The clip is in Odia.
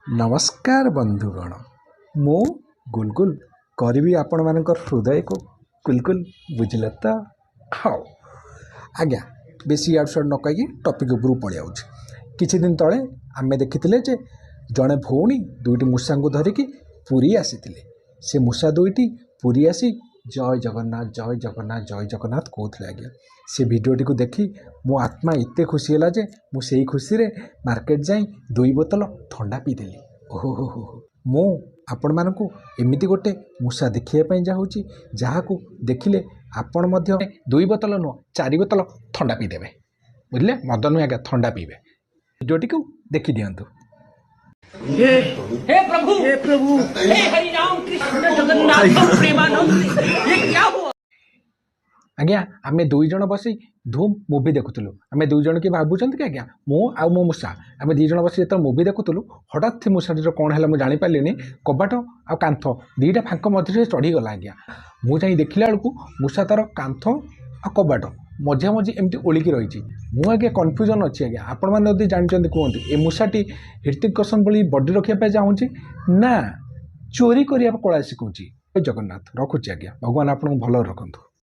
ନମସ୍କାର ବନ୍ଧୁଗଣ, ମୁଁ ଗୁଲଗୁଲ କରିବି ଆପଣମାନଙ୍କର ହୃଦୟକୁ କୁଲକୁଲ, ବୁଝିଲେ ତ? ହଉ ଆଜ୍ଞା, ବେଶୀ ଇଆଡ଼ୁ ସିଆଡ଼ୁ ନ କହିକି ଟପିକ୍ ଉପରକୁ ପଳେଇ ଆଉଛି। କିଛି ଦିନ ତଳେ ଆମେ ଦେଖିଥିଲେ ଯେ ଜଣେ ଭଉଣୀ ଦୁଇଟି ମୂଷାଙ୍କୁ ଧରିକି ପୁରୀ ଆସିଥିଲେ। ସେ ମୂଷା ଦୁଇଟି ପୁରୀ ଆସି ଜୟ ଜଗନ୍ନାଥ, ଜୟ ଜଗନ୍ନାଥ, ଜୟ ଜଗନ୍ନାଥ କହୁଥିଲେ ଆଜ୍ଞା। ସେ ଭିଡ଼ିଓଟିକୁ ଦେଖି ମୋ ଆତ୍ମା ଏତେ ଖୁସି ହେଲା ଯେ ମୁଁ ସେଇ ଖୁସିରେ ମାର୍କେଟ ଯାଇ 2 ବୋତଲ ଥଣ୍ଡା ପିଇଦେଲି। ଓହୋ ହୋ ହୋ। ମୁଁ ଆପଣମାନଙ୍କୁ ଏମିତି ଗୋଟେ ମୂଷା ଦେଖିବା ପାଇଁ ଯାଉଛି, ଯାହାକୁ ଦେଖିଲେ ଆପଣ ମଧ୍ୟ 2 ବୋତଲ ନୁହଁ, 4 ବୋତଲ ଥଣ୍ଡା ପିଇଦେବେ। ବୁଝିଲେ? ମଦ ନୁହେଁ ଆଜ୍ଞା, ଥଣ୍ଡା ପିଇବେ। ଭିଡ଼ିଓଟିକୁ ଦେଖିଦିଅନ୍ତୁ। हे प्रभु, हे प्रभु, हे हरि राम कृष्ण जगन्नाथ प्रेमानंद, ये क्या हुआ? ଆଜ୍ଞା, ଆମେ 2 ଜଣ ବସି ଧୁମ୍ ମୁଭି ଦେଖୁଥିଲୁ। ଆମେ 2 ଜଣ କିଏ ଭାବୁଛନ୍ତି କି ଆଜ୍ଞା? ମୁଁ ଆଉ ମୋ ମୂଷା, ଆମେ 2 ଜଣ ବସି ଯେତେବେଳେ ମୁଭି ଦେଖୁଥିଲୁ, ହଠାତ୍ ସେ ମୂଷାଟିର କ'ଣ ହେଲା ମୁଁ ଜାଣିପାରିଲିନି, କବାଟ ଆଉ କାନ୍ଥ ଦୁଇଟା ଫାଙ୍କ ମଝିରେ ଚଢ଼ିଗଲା ଆଜ୍ଞା। ମୁଁ ଯାଇ ଦେଖିଲା ବେଳକୁ ମୂଷା ତା'ର କାନ୍ଥ ଆଉ କବାଟ ମଝିଆ ମଝି ଏମିତି ଓଳିକି ରହିଛି। ମୁଁ ଆଜ୍ଞା କନଫ୍ୟୁଜନ୍ ଅଛି ଆଜ୍ଞା, ଆପଣମାନେ ଯଦି ଜାଣିଛନ୍ତି କୁହନ୍ତୁ, ଏ ମୂଷାଟି ହୃତିକ ରୋଶନ ଭଳି ବଡି ରଖିବା ପାଇଁ ଚାହୁଁଛି ନା ଚୋରି କରିବା କଳା ଶିଖୁଛି? ଜୟ ଜଗନ୍ନାଥ। ରଖୁଛି ଆଜ୍ଞା, ଭଗବାନ ଆପଣଙ୍କୁ ଭଲରେ ରଖନ୍ତୁ।